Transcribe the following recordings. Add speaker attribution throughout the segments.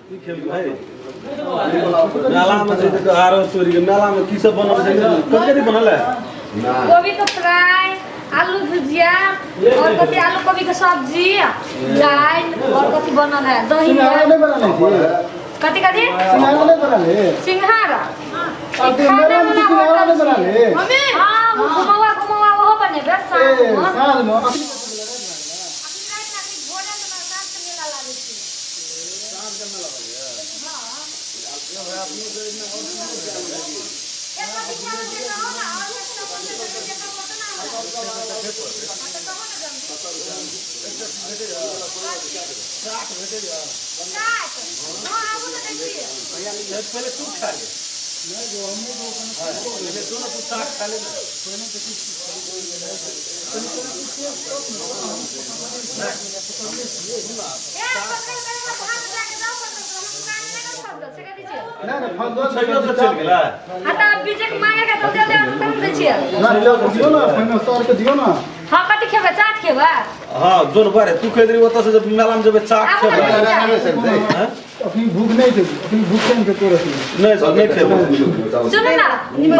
Speaker 1: की खेल भाई मेला में जे तो आरो तोरी के मेला में की सब बनल छै कथि कथि बनल है
Speaker 2: गोभी के फ्राई आलू भुजिया और कथि आलू गोभी के सब्जी दाल और कथि बनल है दही
Speaker 3: सिंघाड़ा
Speaker 2: है
Speaker 3: नहीं बनाने छी
Speaker 2: कथि कथि
Speaker 3: सिंघाड़ा नहीं बनाले
Speaker 2: सिंघाड़ा
Speaker 3: अब मेला में सिंघाड़ा नहीं बनाले
Speaker 2: हाँ वो घुमावा घुमावा ओहो बनेबे
Speaker 3: ए
Speaker 2: साँझ में
Speaker 3: साँझ में अखनी
Speaker 1: पहले तू खा ले पहले तू ना तू चाट खा ले ना
Speaker 3: नहीं नहीं फल दो
Speaker 1: छैलो से चल गेला
Speaker 3: ना दियो ना पहिने सर के दियो ना
Speaker 2: हाँ कथी खेबै चाट खेबै
Speaker 1: हां जोन बारे तू कह दरी ओतऽ से जब मेला में जेबे चाट
Speaker 2: आबू
Speaker 1: खेबै
Speaker 2: ने
Speaker 1: हैं?
Speaker 3: अखनी भूख नहीं थी अखनी भूख केन के तोर अखनी
Speaker 1: नहीं सर नहीं खेबै
Speaker 2: सुनू ना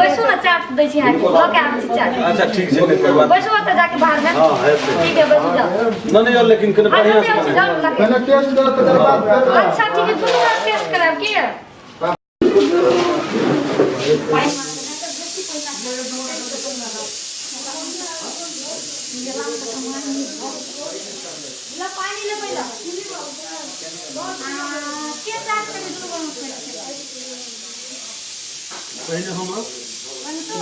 Speaker 2: बैसू ना चाट दै छी अहाँके लऽ के आबै छी चाट
Speaker 1: अच्छा ठीक छै नहीं कोई बात
Speaker 2: बैसू ओतऽ जाके बाहर में
Speaker 1: हां हेतै
Speaker 2: ठीक है बैसू जाओ
Speaker 1: नहीं नहीं लेकिन कने
Speaker 2: हाँ
Speaker 1: बढ़िया
Speaker 2: जल्दी
Speaker 1: से
Speaker 2: आबै छी
Speaker 1: बनेबै।
Speaker 2: जाउ लऽ के
Speaker 3: पहले टेस्ट करो तकर बाद फिर
Speaker 2: अच्छा ठीक है दुनू गोरा टेस्ट करायब की ल पानी ले पहिला आ, के चाट खेबै दुनू गोरा खेबै
Speaker 1: पहले हम
Speaker 2: पहिले तू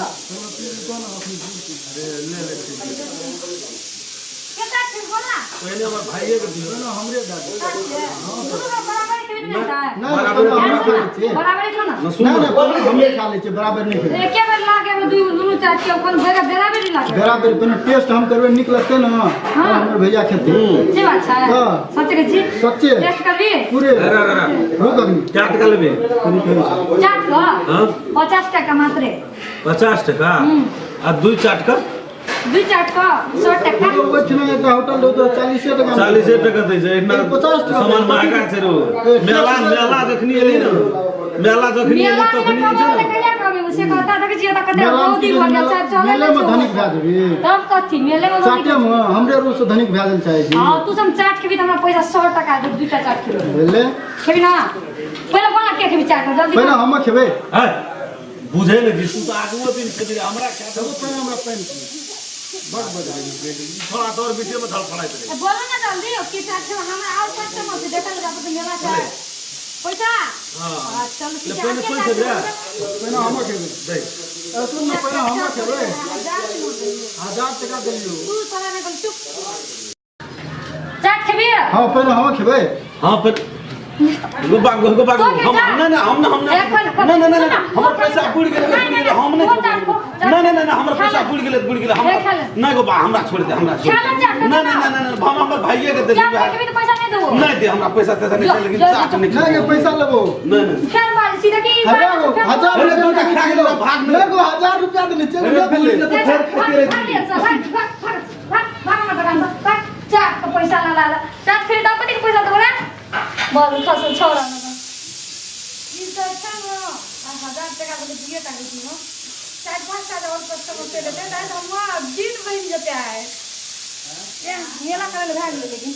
Speaker 1: ले ले
Speaker 2: के चाट खेबै बोल ना
Speaker 1: पहले हमर भाइये के दियो
Speaker 3: ना हमरे दादी
Speaker 2: चाट खेबै। दुनू गोरा बराबर खेबै तऽ नहि खाय?
Speaker 3: ना ना पहले हमरा खा लै छियै
Speaker 2: बराबरे खाओ ना
Speaker 1: ना सुन
Speaker 3: ना ना पहले हमरे खा लै छियै बराबर नहीं खेबै
Speaker 2: एके बेर लागे में दुनू दुनू चाट के अपन बेरा बेरा लागे
Speaker 3: बराबर पहले टेस्ट हम करबै नीक लगतै ना
Speaker 2: हाँ।
Speaker 3: हमर भैया खेतै
Speaker 2: से बात छै
Speaker 3: हाँ।
Speaker 2: सच्चे के छी
Speaker 3: सच्चे
Speaker 2: टेस्ट करबी
Speaker 3: पूरे
Speaker 1: अरे अरे अरे
Speaker 3: रुक अखनी
Speaker 1: क्या टका लेबे
Speaker 3: कनी कहै छै
Speaker 2: चाट का
Speaker 1: हां
Speaker 2: 50 टका मात्रे
Speaker 1: 50 टका आ दुई चाट का
Speaker 2: दुई चाट का 100 टका
Speaker 3: ओहिठिना एकटा होटल रहौ तऽ 40 टका
Speaker 1: 40 टका दै छै इतना
Speaker 3: 50 टका
Speaker 1: सामान महंगा छै रो मेला मेला जखनी एली ना मेला जखनी एली
Speaker 2: मेला
Speaker 1: तखनी
Speaker 2: में
Speaker 1: छै
Speaker 2: कमाबै
Speaker 1: ना
Speaker 2: कहिया कमेबै से कहता देखै छियै तऽ कते
Speaker 3: मेला
Speaker 2: रौदी भऽ गेल छै चलै
Speaker 3: मेले में धनिक भए जेबही
Speaker 2: तब कथी मेले में धनिक
Speaker 3: चाटे में हमरे रूप से धनिक भए गेल चाहै छी
Speaker 2: हाँ तू सब चाट खेबी तऽ हमरा पैसा 100 टका दे दुईटा चाट खेबी
Speaker 3: बुझले
Speaker 2: खेबी ना पहिले बोल ना के खेबी चाट जल्दी
Speaker 3: पहिले हम खेबै
Speaker 1: है बुझे ने जी तू तऽ आगुओ दिन खेबी हमरा खा
Speaker 3: तबो पहिले हमरा पानि पी बड़ बजा
Speaker 1: थोड़ा तोर बीचे में धड़फड़ाइत रहे
Speaker 2: बोलो ना जल्दी के चाट खेबै हमरा और कस्टमर से देखल जाब तऽ मेला छै पैसा
Speaker 1: हां
Speaker 2: हाँ, चलू
Speaker 1: ले
Speaker 2: ठीक है
Speaker 1: पहिले
Speaker 2: के
Speaker 1: पैसा
Speaker 2: चाट
Speaker 1: दे
Speaker 3: पहिले हम खेबै
Speaker 1: दे
Speaker 3: अरे सुन ना पहिले हम खेबै
Speaker 2: हजार
Speaker 3: 1000 टका देलियौ
Speaker 2: तू साला ने बोल चुप चाट खेबी
Speaker 3: हाँ पहिले हम खेबै
Speaker 1: हां पर गो बाग गो बाग
Speaker 2: तो के
Speaker 1: हम
Speaker 2: जा।
Speaker 1: ना ना हम ना हम ना
Speaker 2: एखन
Speaker 1: ना ना ना ना
Speaker 2: सुन ना,
Speaker 1: हमर पैसा बुड़ गेलै
Speaker 2: नहीं,
Speaker 1: बुड़ गेलै
Speaker 2: नहीं,
Speaker 1: हम नहीं
Speaker 2: वो चाट खो, चाट
Speaker 1: ना ना ना ना हमर
Speaker 2: खा
Speaker 1: पैसा
Speaker 2: ले।
Speaker 1: बुड़ गेलै बुड़ गेलै
Speaker 2: ले, खा
Speaker 1: हमरा
Speaker 2: ले।
Speaker 1: नहीं गो बा हमरा छोड़ दे हमरा छोड़
Speaker 2: खा ले
Speaker 1: दे
Speaker 2: चाट,
Speaker 1: ना ना ना ना ना हम हमर भाइये के
Speaker 2: चाट
Speaker 1: देली
Speaker 2: खेबी तऽ पैसा नहीं देबो
Speaker 1: नहीं दे हमरा पैसा तैसा नहीं
Speaker 2: जा,
Speaker 1: चाहिए, लेकिन
Speaker 2: जा,
Speaker 1: चाट
Speaker 2: जा।
Speaker 1: नहीं
Speaker 3: नहीं
Speaker 1: खेबै।
Speaker 3: पैसा लेबो
Speaker 1: नहीं नहीं
Speaker 2: फेर बाज सीधा की
Speaker 3: हजार गो हजार
Speaker 1: अरे
Speaker 3: रुपया
Speaker 1: दूटा खा गेलै, भाग नहीं।
Speaker 3: नहीं गो 1000 रुपया देने चल
Speaker 1: अरे
Speaker 3: गेलै
Speaker 1: बुड़ गेलै तऽ फेर खाते रही
Speaker 2: चाट के पैसा ला ला चाट खरीद कति के पैसा देबो रे बल खसो छोरा न ई तऽ छै न आ 1000 टका के दिए टा के दिनो 4-5 टा और कस्टमर से लेते त हम दिन बनि जेते आए ए मेला करे ले भए गेलै लेकिन